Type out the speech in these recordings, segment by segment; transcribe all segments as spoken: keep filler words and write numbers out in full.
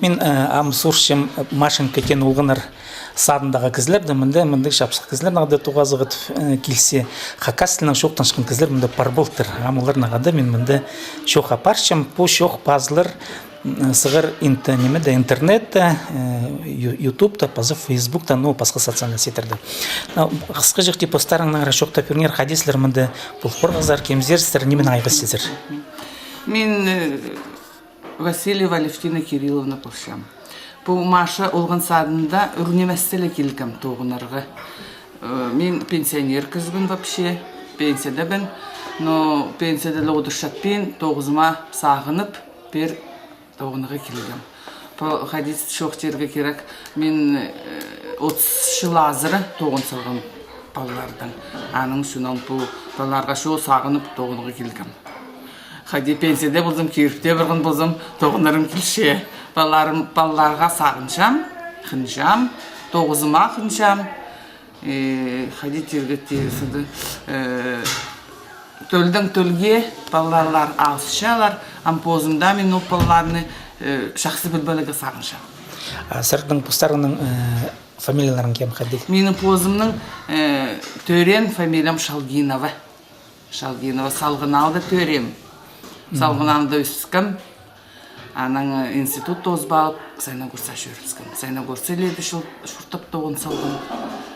Мин, э, ам сурчам, э, Машенька теен олғаннар садындағы кізілердең, мында, мында чапсых кізілер, нағда тоғазығ ит, э, килзе, хакас тілінең чоохтанчатхан кізілер мында пар полтыр. Ам оларнаң хада мин мында чоох апарчам, пу чоох пазылар, м, сығар инт-, нимеде, интернетте, э, ю-, ютубта, паза фейсбукта, ну, пасха социальный сетьтерде. Ну, хысхаҷахти постарыңнаң чоохтап пиріңер, хайди сірер мында пол парғазар, кемзерзер, нименең айғасчазар? Мин, э, Васильева Алевтина Кирилловна полчам. Пу Маша олған садында ӱр ниместе ле килгем тоғынарға. Э, мин пенсионер кізібін вообще, пенсиядабын, но пенсияда ла одырчатпин, тоғызыма сағынып, пеер тоғынарға килгем. Пу хайди чоохтирға кирек, мин, э, отыс чыл азыра тоғын салғам палалардаң. Аның ӱчӱн ам пу палаларға чоо сағынып тоғынарға килгем. Хайди пенсияда ползам, киріп тее парған ползам, тоғынарым килче. Палаларым, палаларға сағынчам, хынчам, тоғызыма хынчам. Э, хайди тирге тиирге, э, тӧлдең тӧлге палалар алысчалар, ам позымда мин ол палаларны, э, чахсы пілбелерге сағынчам. А сірернің постарыңның, э, фамилияларың кем, хайди? Минің позымның, э, тӧреен фамилиям Шалгинова. Шалгинова, Салғын аалда тӧреем. Салғын аалда ӧскем. Анаң, э, институт тоозып алып, Саяногорсче чӧрібіскем. Саяногорсче илееде чыл чуртап тоғын салғам.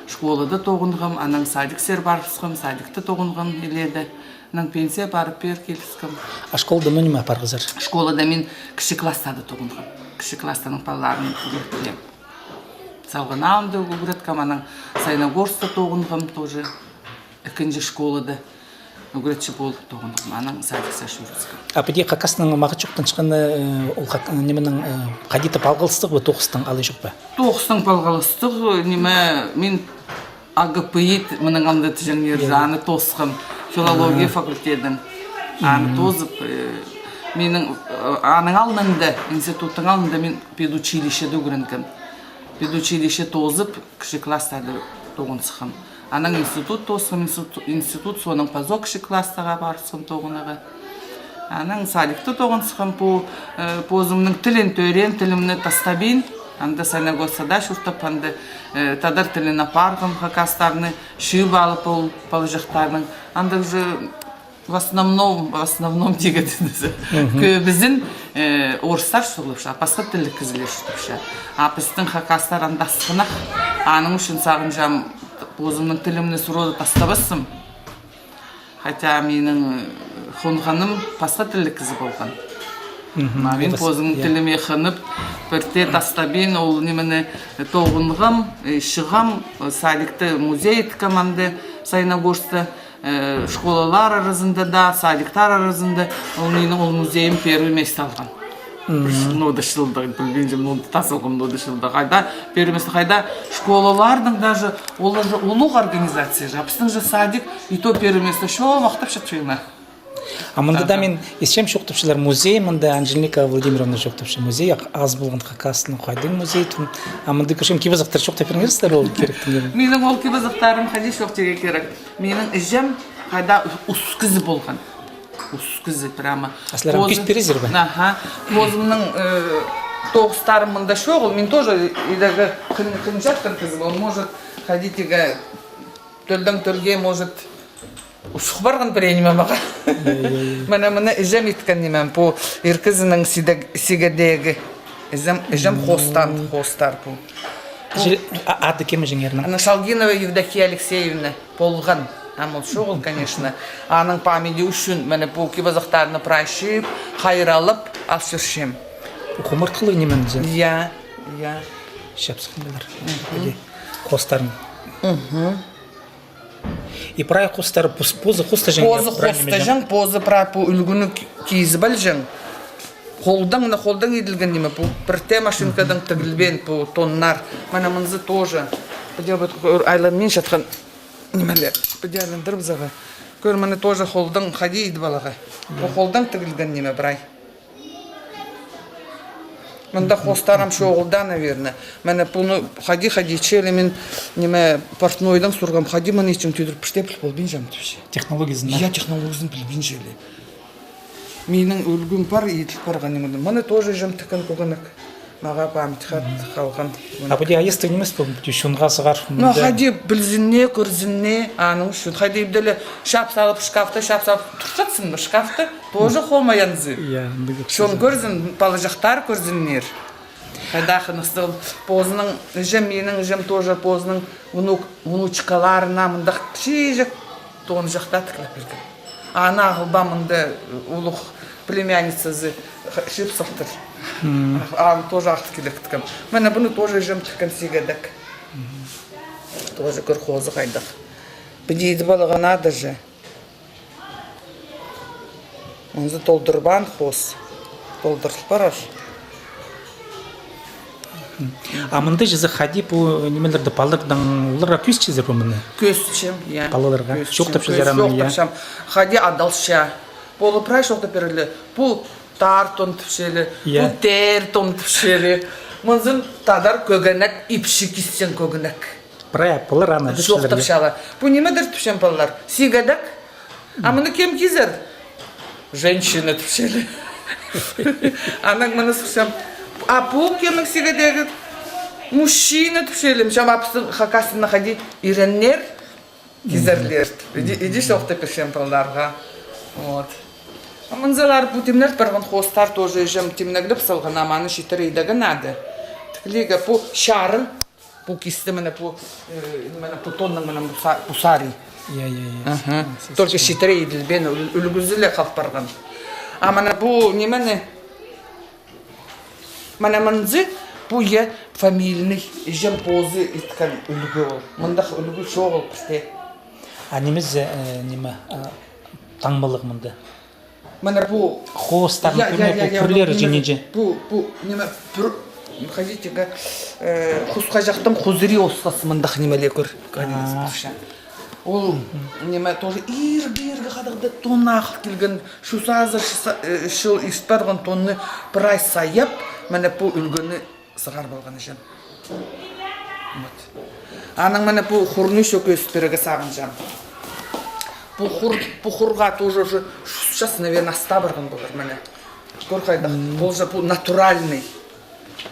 Школада тоғынғам, анаң садиксер парыбысхам, садикте тоғынғам илееде. Анаң пенсия парып, пеер килібіскем. А школада, ну, ниме апарғазар? Школада мин кічіг класстарда тоғынғам. Кічіг класстарның палаларын ӱгреткен. Салғын аалында ӱгреткем, анаң Саяногорскта тоғынғам тоже. Ікінҷі школада ӱгретчі полып тоғынғам, анаң садиксер чӧрібіскем. А піди хакастың мағат чоохтанчатханы, э, ол хак-, нименең, э, хайди-да палғалыстығ ба тоғыстаң, алай чох па? Тоғыстаң палғалыстығ, ниме, мин А Г П И, мының алнында тіҷеңнер, аны тоосхам, филология факультедін. Аны тоозып, э, минің, э, аның алнында, институттың алнында мин педучилищеде ӱгренгем. Педучилище тоозып, кічіг класстарда тоғын сыххам. Анаң институт тоосхам, институт, институт соонаң пазох кічіг класстарға парыбысхам тоғынарға. Анаң садикте тоғын сыххам, пу, э, позымның тілін, тӧреен тілімні тастабин. Анда Саяногорскта чуртап, анда, э, тадар тілін апарғам, хакастарны чыып алып ол палаҷахтарның. Анда уже в основном, в основном тигедінізі. Кӧбізін, э, орыстар чуртапча, пасха тілліг кізілер чуртапча. А пістің хакастар анда асхынах. Аның ӱчӱн сағынчам, позымның тілімні сроду тастабаспын. Хотя минің, э, хонғаным пасха тілліг кізі полған. Ма мин позымның тіліме хынып, пірдее тастабин, ол нимені тоғынғам, э, чыххам, э, садикте музей иткем анда, Саяногорскта. Э, школалар аразында даа, садиктар аразында ол минің ол музейім первый место алған. Ну, да чылда, пілбинчем, ну, тас алған, ну, да чылда. Хайда, первый место хайда, школаларның даже, олар же улуғ организация же, а пістің же садик, и то первый место, чоо махтапчатчаңнар. А мында даа мин исчем, чоохтапчалар музей, мында Анжелика Владимировна чоохтапча, музей ах-, аз полған хакастың, хайдағ музей тіп. А мында кӧрчем, кибозыхтар, чоохтап пиріңерзер ол киректең. Минің ол кибозыхтарым хайди чоохтирға кирек. Минің іҷем хайда ус кізі полған. Ус кізі прямо. А сірер ам кӧзіт пирерзер бе? Аха. Позымның, э, тоғыстарым мында чоғыл. Мин тоже идерге хын-, хынчатхан кізі, ол, может, хайди тигі тӧлдең тӧлге, может, усхы парған пірее ниме мағаа. Мына, мына іҷем иткен нимем, пу ир кізінің сидег-, сигедегі. Іҷем, іҷем хоостаан, хоостар пу. Іҷе-, а-, ады кем іҷеңернің? Ана Шалгинова Евдокия Алексеевна полған. Ам ол чоғыл, конечно. Аның памяти ӱчӱн, мына, пу кибозыхтарны прай чыып, хайраллап ал чӧрчем. Пу хумартхылығ ниме зе? Я, я. Чапсых нимелер. Хоостарың. И прай хоостар, пос-, позы хоостаҷаң. Позы хоостаҷаң, позы прай пу ӱлгӱні ки-, кизіп алҷаң. Холдаң, мына холдаң иділген ниме пу. Пірдее машинкадаң тігілбеен пу тоннар. Мына мынзы тоже. Піди вот кӧр, айланминчатхан нимелер. Піди айландырыбызарға. Кӧр, мына тоже холдаң хайди идіп аларға. Пу холдаң тігілген ниме прай. Мында хоостарым чоғыл даа, наверное. Мына пуны хайди-хайди чіли мин, ниме, портнойдаң сурғам, хайди мыны итчең тӧдір піштеп піл полбинчам тіпче. Технологиязын, да? Я, технологиязын пілбинчелі. Минің ӱлгӱм пар, иділ парған ниме. Мына тоже іҷем тіккен кӧгенек. Мағаа памятьха халған. А пу дее айыстығ нимес пе, пу дее чонға сығар. Но хайди пілзіннер, кӧрзіннер, аның ӱчӱн. Хайди ибдере чаап салып, шкафта чаап салып турчатсың ба, шкафта, тоже хомай анзы. Я, андағ. Чон кӧрзін, палаҷахтар кӧрзіннер. Хайдағ хынығ сығыл, позының іҷем, минің іҷем тоже позының внук, внучкаларына мындағ чиҷек тоғынҷахтар тіглеп пирген. Аны ағылбаам, мында улуғ племянницазы чыып салтыр. Аны тоже ағыл килек тіккем. Мына пуны тоже іҷем тіккен сигедек. Тоже кӧр, хозы хайдағ. Піди идіп аларға надо же. Мынзы толдырбаан хоос. Толдырыл парар. А мында чізе хайди пу нимелерді палалардаң оларға кӧзітчезер бе мыны? Кӧзітчем, я. Палаларға. Кӧзітчем. Чоохтапчазар аны, я. Чоохтапчам. Хайди адалча. Полы прай чоохтап пирерлер. Пу тар тон тіпчелер, я, пу тер тон тіпчелер. Мынзын тадар кӧгенек, ипчі кисчең кӧгенек. Прай палалар аны чоохтапчалар. Пу ниме дір тіпчем палалар? Сигедек. А мыны кем кизер? Женщина тіпчелер. Анаң мыны сыхчам. А пу кемнің сигедегі? Мужчина тіпчелер. Чам апсын хакас тілінең хайди иреннер кизерлер. Иди, иди чоохтап пирчем палаларға. Вот. А мынзылар пу тимнеліп парған хоостар тоже іҷем тимнеглеп салған, ам аны читіре идерге надо. Тіглирге пу чарын. Пу кисті, мына пу, э, мына пу тонның, мына пу са-, пу сари. Я, я, я. Аха. Только читіре иділбеен, ӱл-, ӱлгӱзі ле хал парған. А мына пу нимені, мына мынзы, пу, я, фамильный, іҷем позы иткен ӱлгӱ ол. Мындағ ӱлгӱ чоғыл пісте. А нимезі, э, ниме, э, таңмалығ мында? Мына пу хоостарның, я, я, пӱрлері, я, я, чиңненҷе. Пу, пу, ниме, пӱр-, хайди тигі, э, хусхаҷахтың хузури осхас мындағ нимелер кӧр. Ол, ниме, тоже иргі-иргі хадағда тон ағыл килген, чӱс азыр чы-, э, чыл ис парған тонны прай сайап, мына пу ӱлгӱні сығарып алған іҷем. Вот. Анаң мына пу хурны ещё кӧзіт пирерге сағынчам. Пу хур, пу хурға тоже уже чӱс час, наверное, аста парған полар, мына. Кӧр хайдағ. Ол же пу натуральный.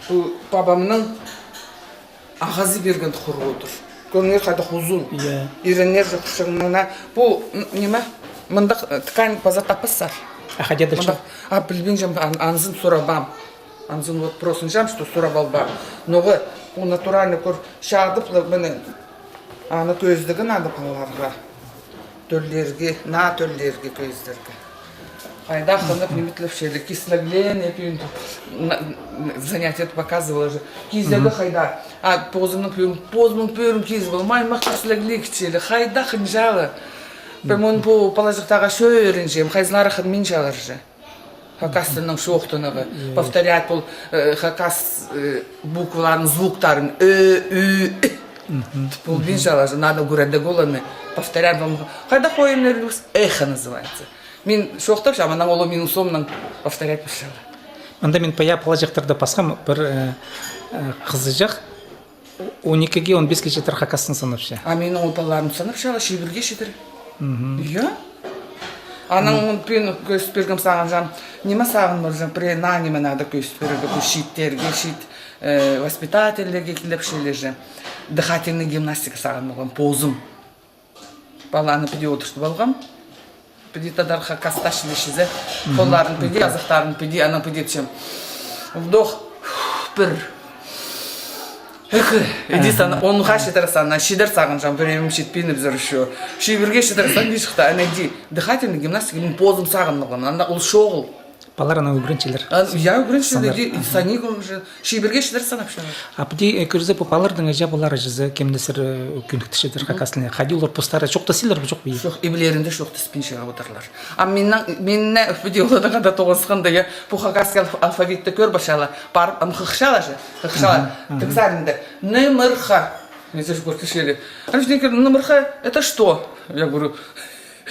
Пу пабамның ағазы пирген хур одыр. Кӧріңер, хайдағ узун. Я. Иреннер же хурчаңнаңна. Пу, н-, ниме? Мындағ, э, ткань паза таппассар. А хайди дальше? Мындағ, а, пілбинчем, ан-, анзын сурабаам. Анзын вот просынчам, что сурап албаам. Ноға пу натуральный кӧр, чаадып ла, міне, аны кӧзідерге надо палаларға. Тӧллерге, наа тӧллерге кӧзідерге. Хайдағ хынып ниме тілепчелер, кислогление пӱӱн на-, занятиеде показывала же. Кизегі хайдағ. А позымның пӧрім, позымның пӧрім кизі полбаам, аймах кислоглик чили. Хайдағ хынчала. Пе мин пу палаҷахтарға чӧрінчем, хайзылары хынминчалар же. Хакас тілінің чоохтанығы. Повторять пол, э, хакас, э, букваларын, звуктарын. Ӧ, ӱ, ы. Полбинчалар же, надо гуреде оланы повторять пол. Хайдағ хойыннар, эхо называется. Мин чоохтапчам, анаң олар минің сомнаң повторять парчалар. Анда мин пая палаҷахтарды пасхам, пір, э, э, хызыҷах. Он ікіге, он песке читіре хакастаң санапча. А минің ол палаларым санапчалар, чибірге читіре. Мгм. Я. Анаң мин пӱӱн кӧзіт пиргем сағынчам. Ниме сағын полчам, пірее наа ниме надо кӧзіт пирерге, пу чииттерге, чиит, э, воспитательлерге килепчелер же. Дыхательный гимнастика сағын полғам, позым. Паланы піди одыртып алғам. Піди тадар хакастаң чіли чізе. Холларын піди, азахтарын піди, анаң піди тіпчем. Вдох, пір. Ікі. Іди сана, онға читіре сана, читіре сағынчам, пірее читпинібізер ещё. Чибірге читіре сан, ана іди. Дыхательный гимнастика, мин позым сағын полғам. Анда ол чоғыл. Палалар анаң ӱгренчелер. А, я, ӱгренчелер, санар. Иди, ага. Санирға уже. Чибірге читіре санапчалар. А піди, э, кӧрзе, пу палаларның іҷе-пабалары чізе, кемнезер, э, кӧніктірчезер хакас тіліне. Хайди олар постары чоохтасчалар ба, чох па? Чох, иблерінде чоохтаспинча одырлар. А миннең, миннең піди оларның хада тоғынысханда, я, пу хакасский алф-, алфавитті кӧр парчалар, парып, ам хыхчалар же, хыхчалар. Ага, ага. Тік саринда. Н М Р Х. Мин сӧс кӧртішелі. Ан н М Р Х, это что? Я говорю,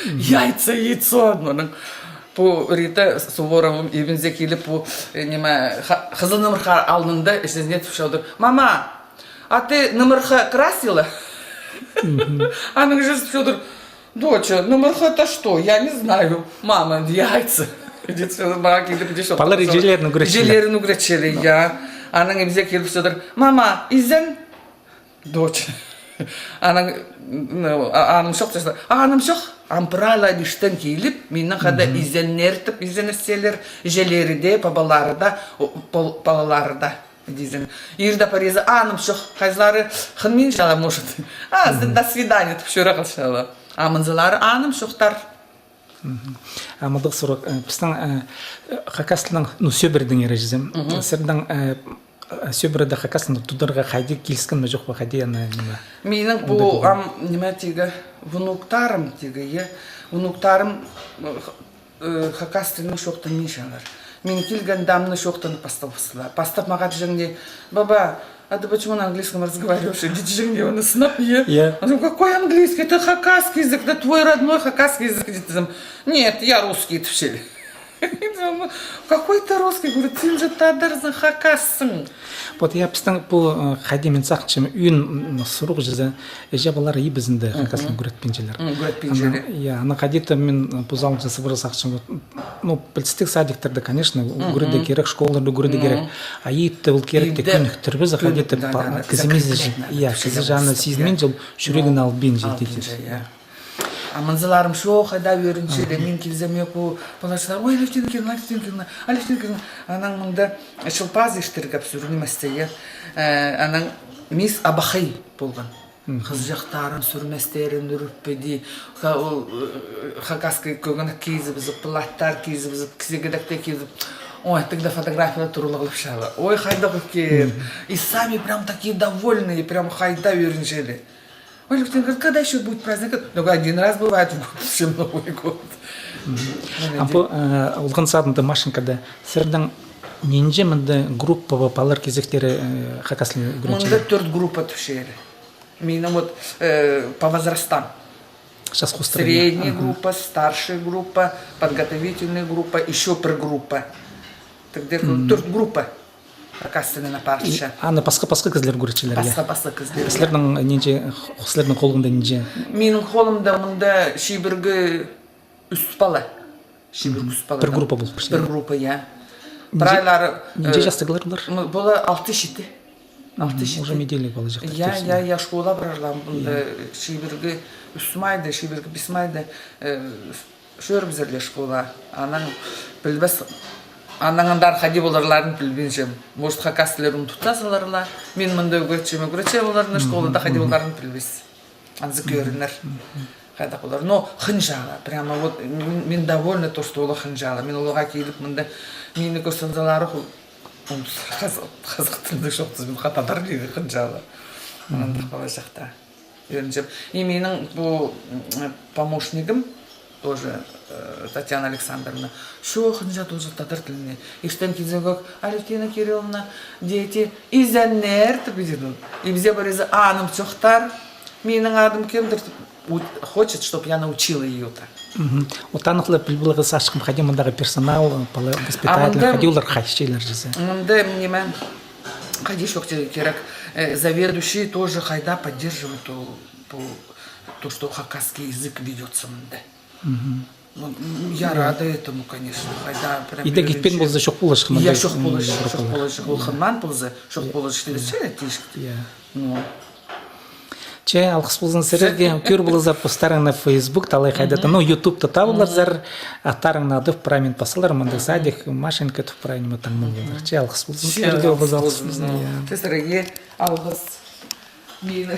яйцо, яйцо, мынаң. Пу Рита Суворова ибінзе киліп, пу, э, ниме, ха-, хызыл нымырха алнында, іҷезіне тіпче одыр. Мама, а ты нымырха красила? Аның іҷезі тіпче одыр. Доча, нымырха это что? Я не знаю. Мама, яйца. Палалар іҷелерін ӱгретчелер. Іҷелерін ӱгретчелер, я. Анаң ибзер киліп сыдыр: «Мама, изен!» Дочь. Анаң, ну, а-, аным чох, тізе. Аным чох, ам прай ла іштең киліп, минің хада изеннер тіп, изеннестелер, іҷелері дее, пабалары даа, о, пал-, палалары даа. Дизен. Ирде париза, аным чох, хайзылары хынминчалар, может. А, сен до свидания тіп чӧре халчалар. А мынзылары аным чохтар. Мгм. А мындағ сурығ, э, пістің, э, э, хакас тілінің, ну, сӧбіредеңер чізе. Мгм. Сірернің, э, э, сӧбіреде хакас тілін тударға хайди киліскен ме, чох па, хайди аны, ниме? Минің пу, ам, ниме тигі, внуктарым тигі, е, внуктарым, э, х-, э, хакас тілін чоохтанминчалар. Мин килгенде амды чоохтанып пастабыстылар. Пастап мағаа тіҷеңнер: «Баба, а ты почему на английском разговариваешь?» Тіҷеңнер, аны сынап, е. Я. Аны: «Какой английский? Это хакасский язык, это твой родной хакасский язык», тидім. «Нет, я русский», тіпчелер. «Какой ты русский?» — говорит, «Син же тадарзың, хакассың». Вот, я, пістің пу, э, хайди, мин сағынчам, ӧӧн, м, сурығ чізе, іҷе-пабалар ибізінде хакас тілін ӱгретпинчелер. Ӱгретпинчелер. Ана, я, ана хайди-да мин, э, пу залынҷа сыбыра сағынчам, вот, ну, пілдістіг, садиктерде, конечно, ӱгредерге кирек, школаларда ӱгредерге кирек. А ибде ол киректі кӧніктірбезің, хайди-да, кізі мизе, я, кізі чаны сизінминче, ол чӱрегіне албинча, я. А мынзыларым чоохтап ӧрінчелер, мин килзем, е, пу палачылар: «Ой, Алевтина Кирилловна, Алевтина Кирилловна, Алевтина Кирилловна». Анаң мында чыл пазы иртіргеп сӱрінместе, е. Э, анаң мисс Абахай полған. Хызыҷахтарым сӱрместерін ӱріп піди. Ха-, ол, э, хакасский кӧгенек кизібізіп, платтар кизібізіп, кізі кидектер кизібізіп. Ой, тігде фотографиялар туралығлапчалар. Ой, хайдағ ікке. И сами прям такие довольные, прям хайдап ӧрінчелер. Ой, Алевтина говорит: «Когда ещё будет праздник?» Ну, один раз бывает в год, всем Новый год. А пу, э, олған садында, Машенькада, сірернің нинҷе мында группа ба, палалар кизектері, э, хакас тілін ӱгренчелер? Мында тӧрт группа тіпчелер. Минің вот, э, по возрастам. Час хоостыра. Средняя группа, старшая группа, подготовительная группа, ещё пір группа. Тігде тӧрт группа. Хакас тілін апарча. Аны пасха-пасха кізілер ӱгретчелер, я? Пасха-пасха кізілер. Сірернің нинҷе, х-, сірернің холыңда нинҷе? Минің холымда мында чибіргі ӱс пала. Чибіргі ӱс пала. Пір группа полып парча. Пір группа, я. Прайлары, нинҷе, э, частығлар олар? М, пала алты-читі. Алты-читі. Уже меделі поларҷых. Я, я, я, школа парарлар. Мында чибіргі ӱс майда, чибіргі пис майда, э, чӧрібізерлер школа. Анаң пілбес, анаң андар хайди поларларын пілбинчем. Может, хакас тіллерін тутазалар ла. Мин мында ӱгретчем, ӱгретчем оларны, школада хайди поларларын пілбес. Анзы кӧрінер. Хайдағ полар. Но хынчалар. Прямо вот мин, мин довольна то, что олар хынчалар. Мин оларға киліп, мында мині кӧрзем, анзылары ху-, ум, хазах, хазах тілінде чоохтаза, мин хатадар лиге хынчалар. Андағ поларҷых та. Ӧрінчем. И минің пу, м, помощнигім тоже, э, Татьяна Александровна, чоохтанча тоже тадар тіліне. Иртен килзе кӧк: «Алевтина Кирилловна, дети, изеннер», тіп, идерін. Ибзе парза, аным чохтар. Минің адым кемдір, тіп, у-, хочет, чтоб я научила её-то. Мгм. От анаң ла піл поларға сағынчам, хайди мындағы персонал, пала-, воспитатель, хайди олар хайчалар чізе. Мында, ниме, хайди чоохтирға кирек, э, заведующий тоже хайда поддерживает ол, пу, то, что хакасский язык ведётся мында. Мгм. Ну, м, я рада этому, конечно. Хайда прям. Идӧк итпеен полза, чох поларҷых. Я, мындай, чох поларҷых, чох поларҷых. Ол хынмаан полза, чох поларҷых. Тизе, тизе. Я. Ну. Че, алғыс ползын сірерге, кӧр поларзар постарыңны Фейсбукта, алай хайда-да, ну, Ютубта табыларзар, аттарыңны адап, прай мин пасалар, мында садик, Машенька тіп, прай ниме таңмалар. Че, алғыс ползын сірерге, алғыс ползын. Че, сірерге алғыс. Мин.